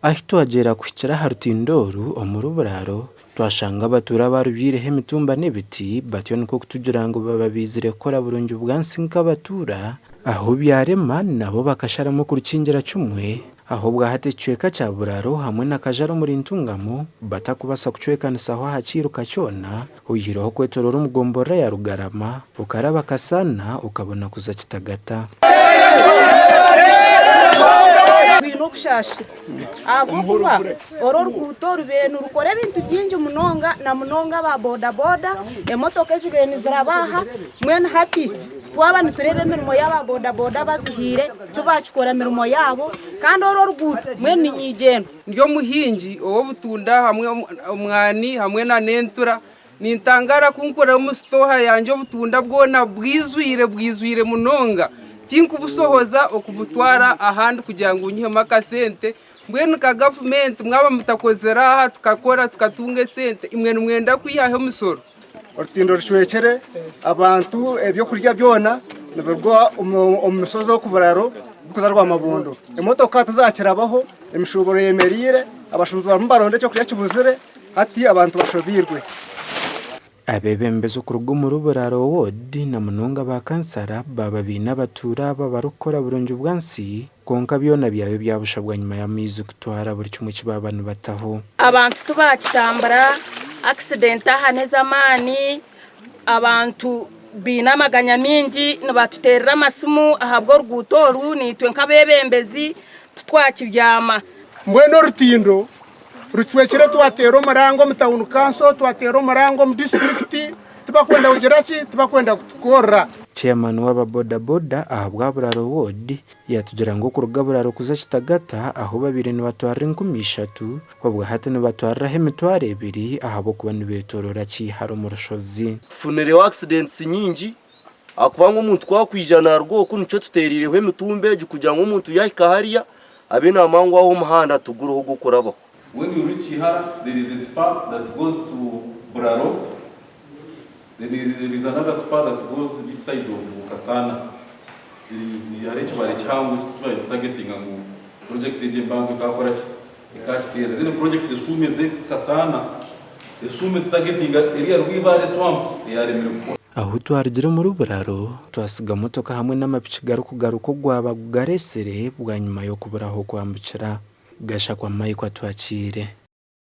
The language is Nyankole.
Ahi twagyera kuhikira aha rutindo oru omuri Buraaro, twashanga abatuura abarubyaireho emitumba n'ebiti batyo nikwo kutugira ngu baba baizire kukora burungi bwansi nk'abatuura ahu byarema nabo bakasharamu kurukingira kimwe ahu obwahati ekicweka kya Buraaro hamwe na Kajara omuri Ntungamo batakubaasa kucwekanisaho aha kiiruka kyona oihireho okwetoroora omu gomborora ya Rugarama okaraba Kasaana okabona kuza Kitagata. Twine okushaasha ahabw'okuba oru oruguuto rubaire nirukora ebintu bingi munonga na munonga aba bodaboda, emotoka ezibaire niziraba aha mbwenu hati twaba nitureeba emirimo y'aba bodaboda bazihaire tibakikora mirimo yaabo kandi oru oruguuto mbwenu ni nyigyendwa. Ndi omuhingi ow'obutunda hamwe omwani hamwe n'entura. Nintangara ku nkureba omu sitooha yangye obutunda bwona bwijwire bwijwire munonga. Tinkubusohoza okubutwara ahandi kugira ngu nyihemu akasente. Mbwenu nka gavumenti mwaba mutakozire aha tukakora tukatunga esente, imwe nimwenda kwihahi omushoro? Orutindo rucwekire, abantu ebyokurya byona nibiruga omu mishozi oku Buraro birikuza Rwamabondo. Emotoka tizakirabaho, emishuuburo eyemereire, abashuubuzi barimu nibaronda ekyokurya kibuzire. Hati abantu bashobeirwe. Abeebembezi okuruga omuri Buraaro Ward na munonga ba kansara baaba baine abatuura aba abarikukora burungi bwansi kwonka byona byaba ebyabusha bwanyima y'amaizi kutwara buri kimwe eki baaba nibataho. Abantu tibakitambura, accident aha n'ez'amaani, abantu baine amaganya maingi nibatuteerera amasimu ahabw'oruguuto oru naitwe nk'abeebembezi titwakibyama. Mbwenu orutindo Rucwekire twateera omuranga omu tawuni kanso, twateera omuranga omu disiturikiti, tibakwenda kugira ki? Tibakwenda kutukorera. Chairman w'aba boda boda ahabwa Buraro ward yatugira ngu okuruga Buraro kuza Kitagata ahu babaire nibatwarira 3000 obwa hati nibatwariraho 2000 ahabw'okuba nibetorora Kiihara omu rushozi. Tufunireho accidents nyingi ahakuba ngu omuntu ku akwija naruga oku nikyo tutereireho emitumba egi kugira ngu omuntu yahika hariya abe namanya ngu aho omuhanda tiguriho ogw'okurabaho. When you reach Kihara there is a spur that goes to Buraro then there is another spur that goes this side of Kasana there is hariho ekibare kihango eki tubaire nitutargetinga ngu project egi empango ekakora ki ekakiteera then project eshuume eze Kasana eshuume tutargetinga eriya Rwibaare swamp eyaremire kukora. Ahu twarugire omuri Buraro, twasiga motoka hamwe n'amapiki garikugaruka ogwaba gugareetsire bwanyima y'okubura ah'okwambukira. Gashakwa Mike atwakiire.